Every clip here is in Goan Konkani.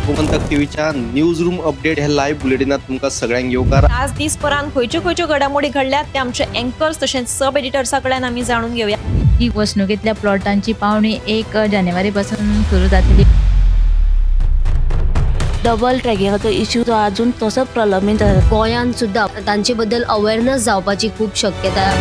गोमंतक टीव्हीच्या न्यूज रूम अपडेट ह्या लाईव्ह बुलेटिनात तुमकां सगळ्यांक येवकार। आज दिसभरान खंयच्यो खंयच्यो घडामोडी घडल्यात ते आमचे अँकर्स तशेंच सब एडिटर्सा कडल्यान आमी जाणून घेवया। ही वसणुकेंतल्या प्लॉटांची पावणी 1 जानेवारी पासून सुरू जातली। डबल ट्रॅकिंगाचो इश्यू जो अजून तसोच प्रलंबीत आसा। गोंयांत सुद्दां तांचे बद्दल अवेअरनेस जावपाची खूब शक्यता।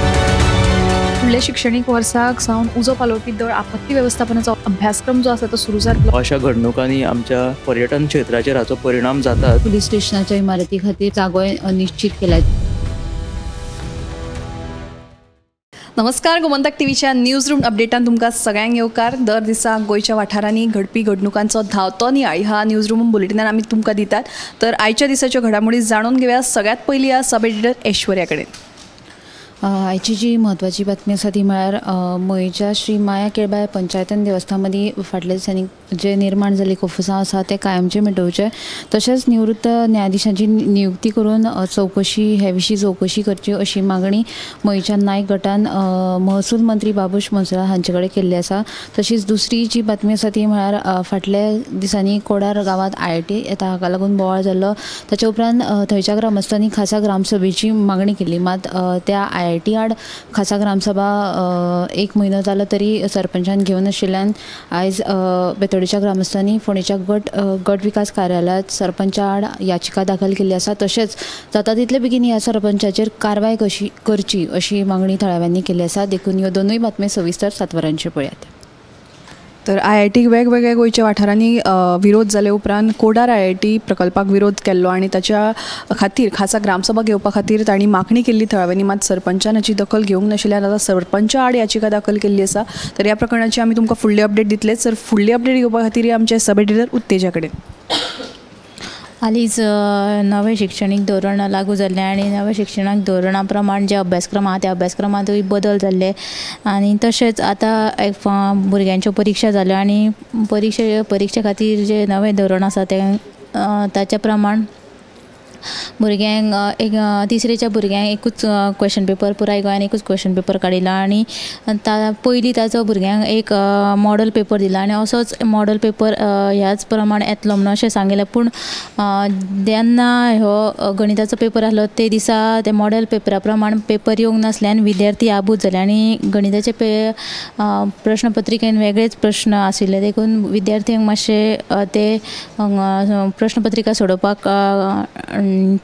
फुडल्या शिक्षणीक वर्साक सावन उजो पालोवपी दळ आपत्ती वेवस्थापनाचो अभ्यासक्रम जो आसा तो सुरू जातलो। अशा घडणुकांनी आमच्या पर्यटन क्षेत्राचेर हाचो परिणाम जाता। पुलीस स्टेशनाच्या इमारती खातीर जागो निश्चित केला। नमस्कार, गोमंतक टीव्हीच्या न्यूज रूम अपडेटान तुमकां सगळ्यांक येवकार। दर दिसा गोंयच्या वाठारांनी घडपी घडणुकांचो धांवतो नियाळ ह्या न्यूज रूम बुलेटिनान आमी तुमकां दितात। तर आयच्या दिसाच्यो घडामोडी जाणून घेवया। सगळ्यात पयलीं ह्या सब एडिटर ऐश्वर्या कडेन। आयची जी म्हत्वाची बातमी आसा ती म्हळ्यार मयेच्या श्री माया केळबाय पंचायतन देवस्था मदीं फाटल्या दिसांनी जे निर्माण जाल्ली कोफुसांव आसा ते कायमचें मिटोवचें, तशेंच निवृत्त न्यायाधिशांची नियुक्ती करून चवकशी हे विशीं चवकशी करची अशी मागणी मयेच्या नायक गटान महसूल मंत्री बाबूश मोन्सेरात हांचे कडेन केल्ली आसा। तशीच दुसरी जी बातमी आसा ती म्हळ्यार फाटल्या दिसांनी कोडार गांवांत IIT येता हाका लागून बोवाळ जाल्लो, ताच्या उपरांत थंयच्या ग्रामस्थांनी खासा ग्रामसभेची मागणी केल्ली। मात त्या IIT आड खासा ग्रामसभा 1 म्हयनो जालो तरी सरपंचान घेवन आशिल्ल्यान आयज बेतोडेच्या ग्रामस्थांनी फोंडेच्या गट विकास कार्यालयांत सरपंचा आड याचिका दाखल केल्ली आसा। तशेंच जाता तितले बेगीन ह्या सरपंचाचेर कारवाय कशी करची अशी मागणी थळाव्यांनी केल्ली आसा। देखून ह्यो दोनूय बातम्यो सविस्तर 7 वरांचेर पळयात। तर IIT वेगवेगळ्या गोंयच्या वाठारांनी विरोध जाले उपरांत कोडार IIT प्रकल्पाक विरोध केल्लो आनी ताच्या खातीर खासा ग्रामसभा घेवपा खातीर तांणी मागणी केल्ली थळाव्यांनी। मात सरपंचान हाची दखल घेवंक नाशिल्ल्यान आतां सरपंचा आड याचिका दाखल केल्ली आसा। तर ह्या प्रकरणाची आमी तुमकां फुडली अपडेट दितले। सर, फुडली अपडेट घेवपा खातीर आमचे सब एडिटर उत्तेजा कडेन। हालींच नवें शिक्षणीक धोरण लागू जाल्लें आनी नव्या शिक्षणीक धोरणा प्रमाण जे अभ्यासक्रम आहा त्या अभ्यासक्रमांतूय बदल जाल्ले आनी तशेंच आतां एक भुरग्यांच्यो परिक्षा जाल्यो आनी परिक्षे खातीर जें नवें धोरण आसा तें ताच्या प्रमाण भुरग्यांक एक तिसरेच्या भुरग्यांक एकूच क्वेशन पेपर, पुराय गोंयान एकूच क्वेशन पेपर काडिला आनी पयलीं ताचो भुरग्यांक एक मॉडल पेपर दिला आनी असोच मॉडल पेपर ह्याच प्रमाण येतलो म्हणून अशें सांगिल्लें। पूण जेन्ना हो गणिताचो पेपर आसलो ते दिसा ते मॉडल पेपरा प्रमाण पेपर येवंक नासल्यान विद्यार्थी आबूज जाले आनी गणिताचे प्रश्नपत्रिकेन वेगळेच प्रश्न आशिल्ले, देखून विद्यार्थ्यांक मातशे ते प्रश्नपत्रिका सोडोवपाक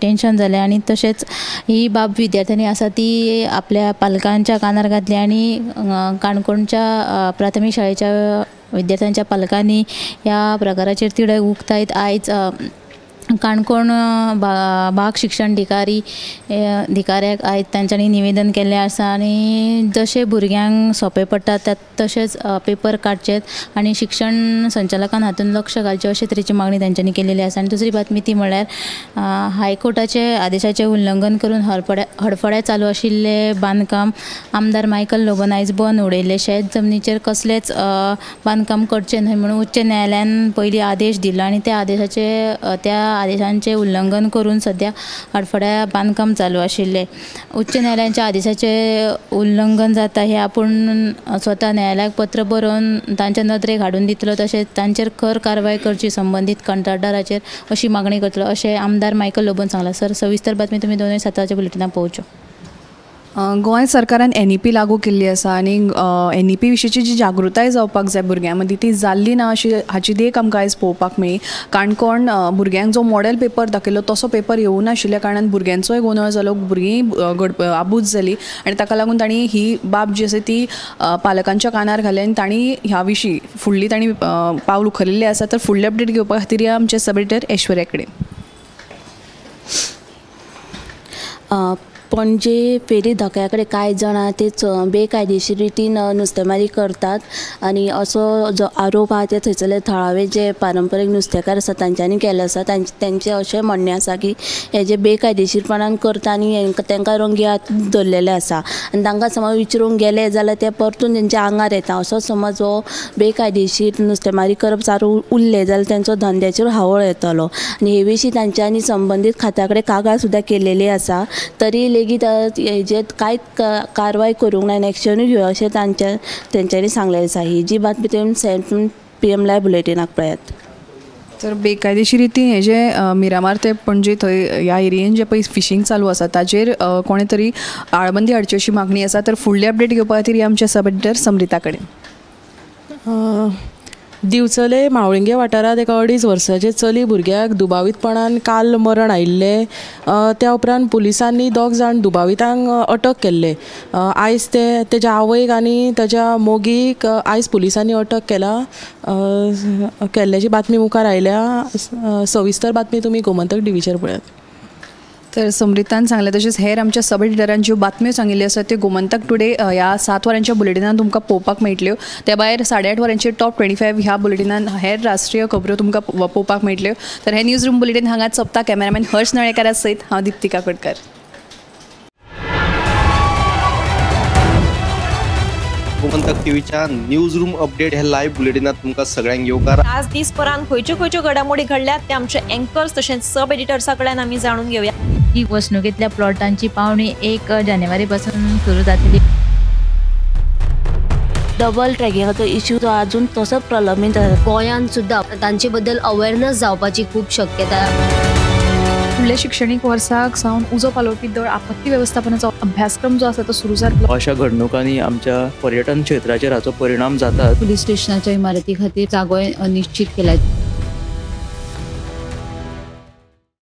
टेंशन जालें आनी तशेंच ही बाब विद्यार्थ्यांनी आसा ती आपल्या पालकांच्या कानार घातली आनी काणकोणच्या प्राथमीक शाळेच्या विद्यार्थ्यांच्या पालकांनी ह्या प्रकाराचेर तिडक उक्तायत आयज काणकोण भाग शिक्षण अधिकाऱ्याक आयज तांच्यांनी निवेदन केल्लें आसा आनी जशें भुरग्यांक सोंपें पडटा तशेंच पेपर काडचेत आनी शिक्षण संचालकान हातूंत लक्ष घालचें अशे तरेची मागणी तांच्यांनी केलेली आसा। आनी दुसरी बातमी ती म्हळ्यार हायकोर्टाचे आदेशाचें उल्लंघन करून हडफड्या चालू आशिल्लें बांदकाम आमदार मायकल लोबोन आयज बंद उडयलें। शेत जमनीचेर कसलेंच बांदकाम करचें न्हय म्हणून उच्च न्यायालयान पयलीं आदेश दिलो आनी त्या आदेशांचें उल्लंघन करून सद्या हडफड्या बांदकाम चालू आशिल्लें। उच्च न्यायालयाच्या आदेशाचें उल्लंघन जाता हें आपूण स्वता न्यायालयाक पत्र बरोवन तांच्या नदरेक हाडून दितलो, तशेंच तांचेर खर कारवाय करची संबंदीत कंत्राटदाराचेर अशी मागणी करतलो अशें आमदार मायकल लोबोन सांगलां। सर, सविस्तर बातमी तुमी 2:07 बुलेटिनाक पळोवच्यो। गोंय सरकारान NEP लागू केल्ली आसा आनी NEP विशींची जी जागृताय जावपाक जाय भुरग्यां मदीं ती जाल्ली ना अशी हाची देख आमकां आयज पळोवपाक मेळ्ळी। काणकोण भुरग्यांक जो मॉडेल पेपर दाखयलो तसो पेपर येवंक नाशिल्ल्या कारणान भुरग्यांचोय गोंदळ जालो, भुरगीं आबूज जाली आनी ताका लागून तांणी ही बाब जी आसा ती पालकांच्या कानार घाली आनी तांणी ह्या विशीं फुडली तांणी पावल उखलिल्लें आसा। तर फुडली अपडेट घेवपा खातीर आमचे सब एडिटर ऐश्वर्या कडेन। पणजे फेरी धक्या कडेन कांय जाणां ते बेकायदेशीर रितीन नुस्तेमारी करतात आनी असो जो आरोप आहा ते थंयसरले थळावे जे पारंपरीक नुस्तेकार आसा तांच्यांनी केल्ले आसा। तांचें अशें म्हणणें आसा की हे जे बेकायदेशीरपणान करता आनी तांकां रंगे हात धरलेले आसा आनी तांकां समज विचारूंक गेले जाल्यार ते परतून तेंच्या आंगार येता। असो समज हो बेकायदेशीर नुस्तेमारी करप चालू उरलें जाल्यार तेंचो धंद्याचेर हावळ येतलो आनी हे विशीं तांच्यांनी संबंदीत खात्या कडेन कागाळ सुद्दां केलेली आसा। तरी लेगीत हेजेर कांयच कारवाय करूंक ना आनी एक्शनूय घेवया अशें तेंच्यांनी सांगलेलें आसा। ही जी बातमी तुमी 7 PM live बुलेटिनाक पळयात। तर बेकायदेशीर रितीन हे जे मिरामार ते पणजे थंय ह्या एरियेन जे पळय फिशींग चालू आसा ताजेर कोणे तरी आळबंदी हाडची अशी मागणी आसा. तर फुडली अपडेट घेवपा खातीर आमच्या सब एडिटर समृता कडेन. दिवचले मावळिंगे वाठारांत एका 2.5 वर्साचे चली भुरग्याक दुबावीतपणान काल मरण आयिल्लें. त्या उपरांत पुलिसांनी 2 जाण दुबावितांक अटक केल्ले. आयज ते तेज्या आवयक आनी ताज्या मोगीक आयज पुलिसांनी अटक केला केल्ल्याची बातमी मुखार आयल्या. सविस्तर बातमी तुमी गोमंतक टीव्हीचेर पळयात. तर समृतान सांगलें तशेंच हेर आमच्या सब एडिटरान ज्यो बातम्यो सांगिल्ल्यो आसात त्यो गोमंतक टुडे ह्या 7 वरांच्या बुलेटिनान तुमकां पळोवपाक मेळटल्यो. त्या भायर 8:30 वरांचेर टॉप 25 ह्या बुलेटिनान हेर राष्ट्रीय खबऱ्यो तुमकां पळोवपाक मेळटल्यो. तर हे न्यूज रूम बुलेटीन हांगाच सोंपता. कॅमेरामॅन हर्ष नळेकारा सयत हांव दीप्ती काकोडकर. गोमंतक टीव्हीच्या न्यूज रूम अपडेट हे लायव्ह बुलेटिनात तुमकां सगळ्यांक येवकार. आज दीसभरान खंयच्यो खंयच्यो घडामोडी घडल्यात ते आमचे एंकर्स तशेंच सब एडिटर्सा कडल्यान आमी जाणून घेवया. ही वसणुकेंतल्या प्लॉटांची पावणी 1 जानेवारी पासून सुरू जातली. डबल ट्रॅकिंगाचो इश्यू जो अजून तसोच प्रलंबीत आसा. गोंयांत सुद्दां तांचे बद्दल अवेअरनेस जावपाची खूब शक्यता. फुडल्या शिक्षणीक वर्साक सावन उजो पालोवपी दळ आपत्ती वेवस्थापनाचो अभ्यासक्रम जो आसा तो सुरू जातलो. अशा घडणुकांनी आमच्या पर्यटन क्षेत्राचेर हाचो परिणाम जाता. पुलीस स्टेशनाच्या इमारती खातीर जागोय निश्चित केला.